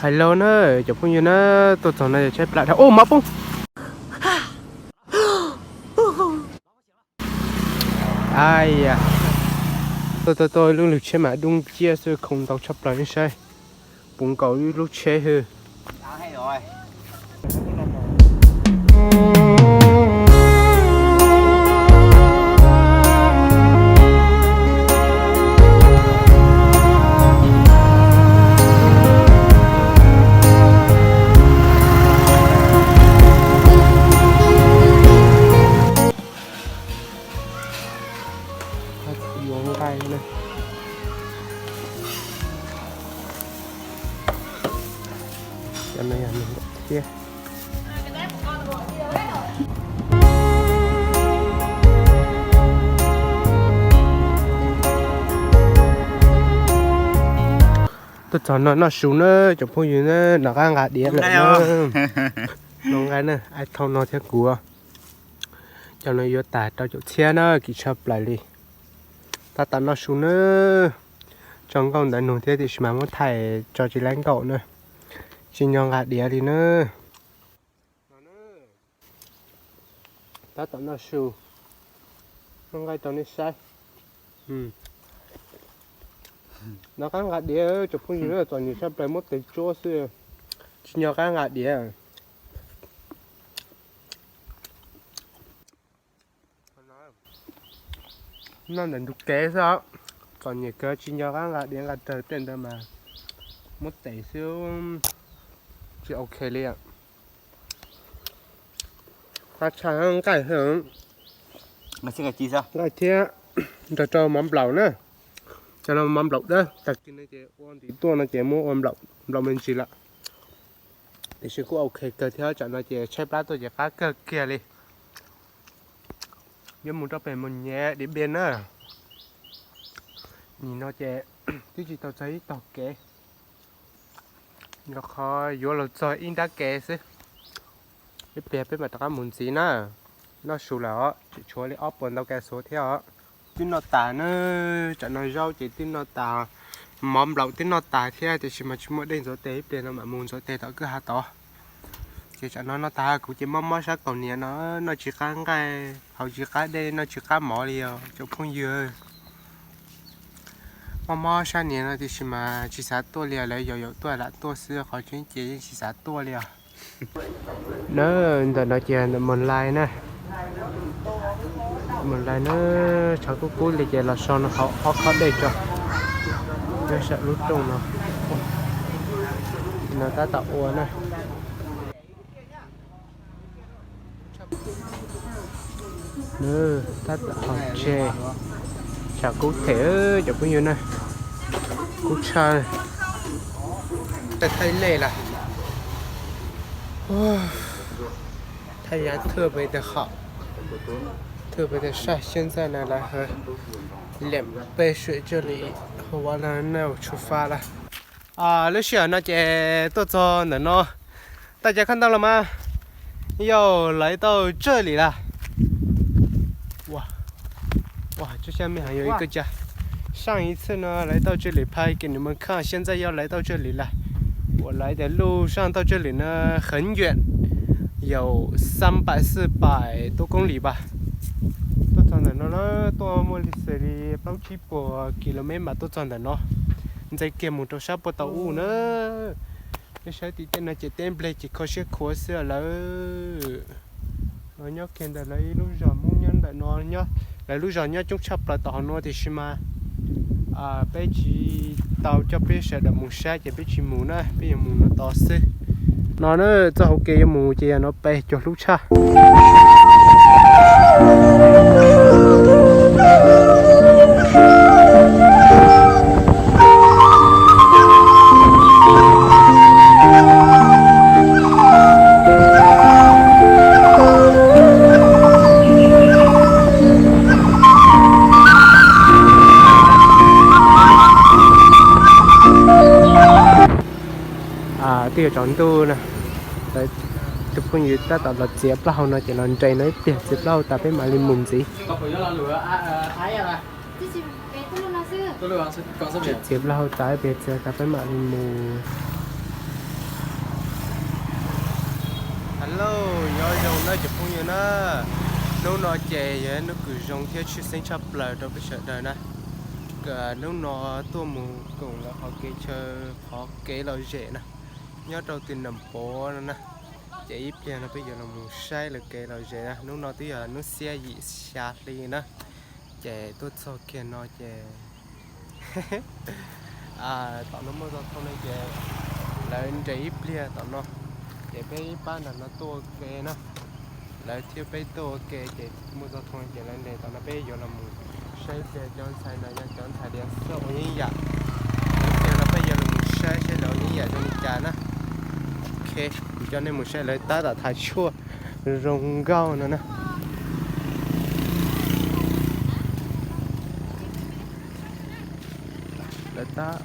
Hello na, cov phooj ywg na, tuaj txog no yog tshaib plab dhau, ua mov poob. Ai ya, tuaj tuaj tuaj lub lub tsheb mas dub nciab xwb, khoom ntau tshaj plaws nej saib. Puv nkaus lub tsheb hwb. Yuav nqaij na. Cov no yog nws thiab. Tuaj txog no noj su na, cov phooj ywg na, noj qab nqa diav lawm na. Noj nqaij na, ai thauj no thiab kuv. Cov no yuav tas rau caum txhiab na, kim tshaj plaws li. Tab tom noj su na. Tso nkauj ntawd nug thiab tiam sis mas muab thaij tso tsis laib nkauj na. Tsis nco nqa diav li na. Tab tom noj su, noj nqaij rau nej saib. Noj qab nqa diav, cov phooj ywg, txom nyem tshaj plaws muab tes tsuab xwb, tsis nco qab nqa diav. Noj ntawm ntug kev xwb, txom nyem kawg tsis nco qab nqa diav nqa raws tej ntawd mas muab tes xwb, tsis ok li. Qab tshaj nqaij, nqaij thiab nrog rau mov nplaum na. Cov no mov nplaum dawb, tag kis no ces ua ntim tuaj no ces muab ua nplaum, nplaum me ntsis lawm. Tiam sis kuj ok kawg thiab, tsam no ces tshaib plab tuaj ces qab kawg kiag li. Yuav mus rau pem Mus Nyem Diam Npiam na. Nim no ces twb tsis tau txog ib tog kev, rau qhov yuav los txog ib nrab kev xwb. Ib pliag peb mam rov qab mus ntxiv na. Noj su lawm os, tseem tshuav li ob puas ntau ka xuav thiab os. Twb noj tas na, tsam no zaub ces twb noj tas, mov nplaum twb noj tas thiab, tiam sis mas tsis muaj dej ntxuav tes, ib pliag no mam mus ntxuav tes tom kwj ha tod. Ces tsam no noj tas, kuv ces mob mob sab kaus hniav no, noj tsis qab nqaij, haus tsis qab dej, noj tsis qab mov li os cov phooj ywg. Mob mob sab hniav no tiam sis mas tsis xav tuaj li os, lawv yaum yaum tuaj lam tuaj xwb, qhov tseeb ces yeej tsis xav tuaj li os. Na, ntawm no ces ntawm Mus Lais na. Mus Lais na, tshav kub kub li ces los so no haus ob khob dej tso. Nyob saum lub rooj no, no tab tom ua na. Tab tom haus tseg, tshav kub them cov phooj ywg na, kub tshaj. Thaij lej lawm. 太阳特别的好，特别的晒，现在呢来和两杯水这里喝完了，那我出发了。 Lub sij hawm no ces tuaj txog ntawm no, 大家看到了吗？ Yog, 来到这里了。哇，这下面还有一个家。上一次呢，来到这里拍给你们看，现在要来到这里了。我来的路上到这里呢，很远，有三百、四百多公里吧。 Tuaj txog ntawm no na, tuaj muaj li xws li plaub tsib puas kilomev mas tuaj txog ntawm no. Ntxeev kiag mus rau sab puag tau ub na. Nej saib tim tej no ces teb npleg ces kho siab khuav xwb lawm. No nyob kiag ntawm lawv ib lub zos Hmoob nyob ntawm no, lawv lub zos nyob coob tshaj plaws tom hauv no tiam sis mas peb tsis tau coj peb sawv daws mus saib ces peb tsis mus na, peb yuav mus no tod xwb. No na, txoj hauv kev yuav mus ces yog no pes cuag hlub tshaj. Twb yuav tsaus ntuj na, tus phooj ywg tab tom los txiav plaub hau no ces los nres no ib pliag txiav plaub hau tas peb mam li mus ntxiv. Txiav plaub hau tas ib pliag txiav tas peb mam li mus. Hello, nyob zoo nawb cov phooj ywg na. Hnub no ces yog hnub kws zoo thiab tshwj xeeb tshaj plaws rau peb sawv daws na. Hnub no tuaj mus koom lawv qhov kev chaw, qhov kev lom zem na, nyob rau tim Nam Pov no na. Ces ib pliag no peb yuav los mus saib lawv kev lom zem na. Hnub no twb yog hnub xiab yim xya hli na, ces tuaj txog kiag no ces tom no muaj zos thoo no ces lawv nres ib pliag tom no, ces peb ib pab nram no tuaj ua ke na. Lawv thiab peb tuaj ua ke ces muaj zos thoo ces lawv nres tom no, peb yuav los mus saib ib pliag cov ntxhais no yog cov ntxhais diav xwb ua yeeb yam. Ib pliag no peb yuav los mus saib saib lawv ua yeeb yam zoo li cas na. Ok, kuv coj nej mus saib lawv tab tom thaiv tshuaj zoo nkauj no na. Lawv tab,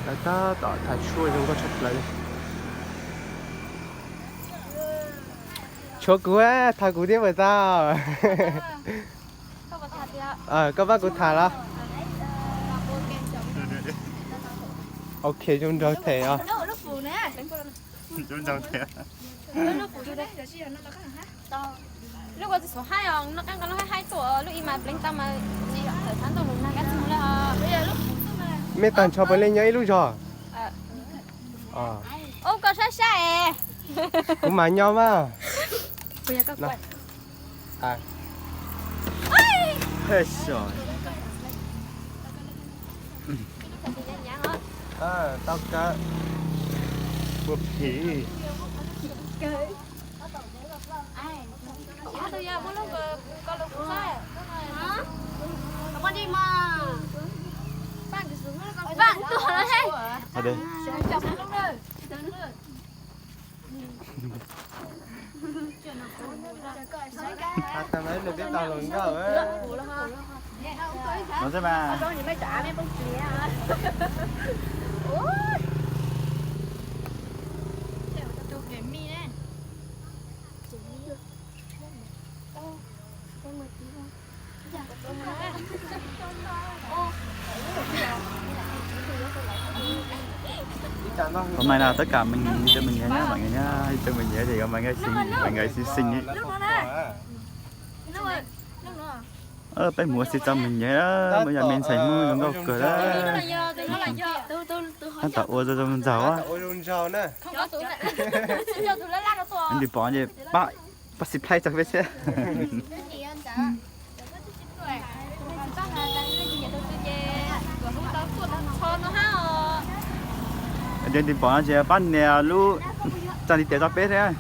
lawv tab tom thaiv tshuaj zoo nkauj tshaj plaws li. Tshuav kuv, thaiv kuv thiab puas tau? Koj pab kuv tham los? Ok, zoo nraug them os. Mej tag nrho puav leej nyob ib lub zog? Kuv mas nyob mas. Tau kawg. Ua phem. Tau nws peb tau hluas nkauj. No xwb mas. Hôm nay là tất cả mình cho mình nhớ nhá, mọi người nhá, cho mình nhớ thì mọi người xin, mọi người xin xin ý. Peb mus ua si tso me nyuam, muaj yog me ntxhais Hmoob zoo nkauj kawg lawm. Tab tom ua zoo zoo nraug. Ntim pom ces pab, pab subscribe tso peb thiab. Ces ntim pom no ces pab nias lub tsa ntiv tes tso peb thiab.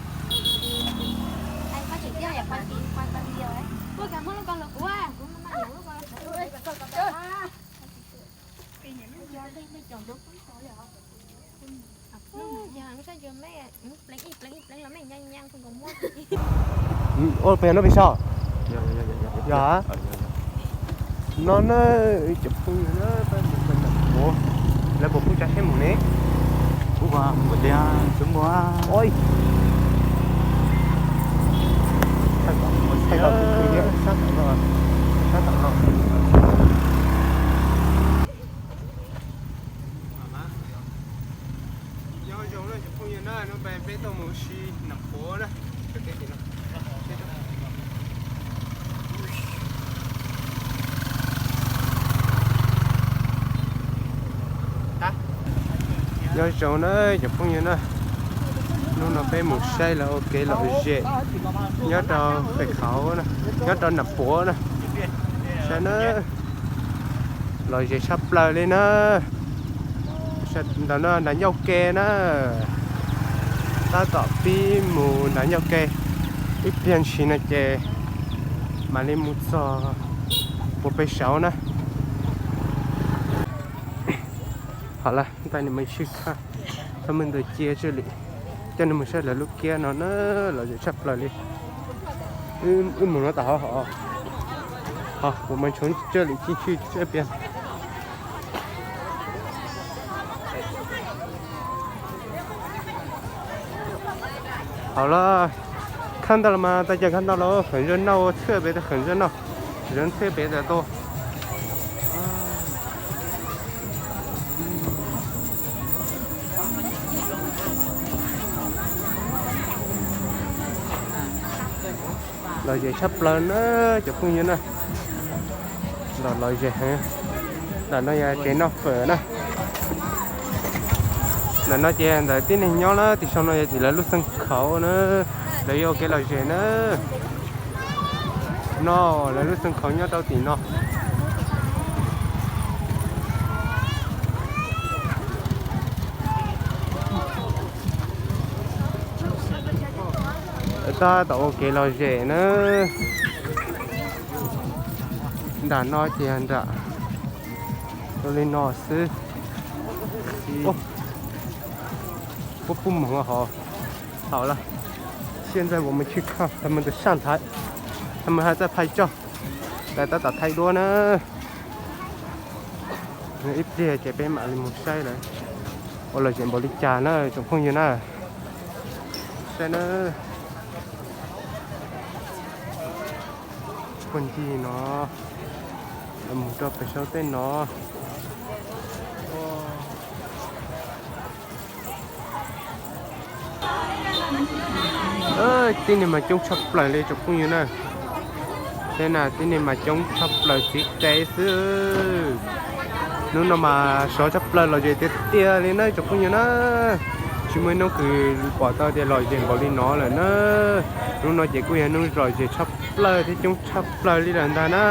Ua pem no pem saum. Yog no na, cov phooj ywg na, peb mus pem no, lawv puas pub cov seb mus ne? Pub tiag, pub mus. Thaij tau, thaij tau, sab tom no, sab tom no. Nyob zoo na cov phooj ywg na, hnub no peb tuaj mus si Nam Pov na. Nyob zoo na cov phooj ywg na, hnub no peb mus saib lawv ua kev lom zem nyob rau pem khauv, nyob rau Nam Pov na. Saib na, lom zem tshaj plaws li na. Ntawm no nram ncauj ke na, tab tom pib mus nram ncauj ke, ib pliag ntshis no ces mam li mus txog puag pem saud na. Hos lawm, ntaj ni mas sib khaj, thaj mej ntawd cia tsaj lwm, coj nej mus saib lawv lub kiab no na, lom zem tshaj plaws li. Wb mus no tom hauv hov, hos kuv mas ntshoo tsaj lwm cib tswj tsaj piam. Hos lawm, khaj ntawd los mas tas cas khaj ntawd los qhov zoo no txhij pem tas qhov zoo no, zoo txhij pem tas tua. Lom zem tshaj plaws na cov phooj ywg na. Los lom zem heev. Ntawm no yog tsev noj fawm na. Ntawm no ces ntawm tib neeg nyob na, tim saum no yog tim lawv lub xeev khaum na. Lawv yuav ua kev lom zem na. No, lawv lub xeev khaum nyob rau tim no. Tab tom ua kev lom zem na. Nram no ces nram li no xwb. 不不猛了哈，好了，现在我们去看他们的上台，他们还在拍照，来，tab tom thaij duab na. Ib pliag ces peb mam li mus saib lawv ua lom zem npaum li cas na tsoom phooj ywg na. Saib na. Puag ncig no, mus rau pem saum tej no. Tib neeg mas coob tshaj plaws li tsoom phooj ywg na. Saib na, tib neeg mas coob tshaj plaws txiv qe xwb. Hnub no mas sov tshaj plaws lom zem tiag tiag li na tsoom phooj ywg na. Tsis muaj ib hnub kws pom tau tias lom zem npaum li no lawm na. Hnub no ces kuj yog hnub lom zem tshaj plaws thiab coob tshaj plaws li lawm ntag na.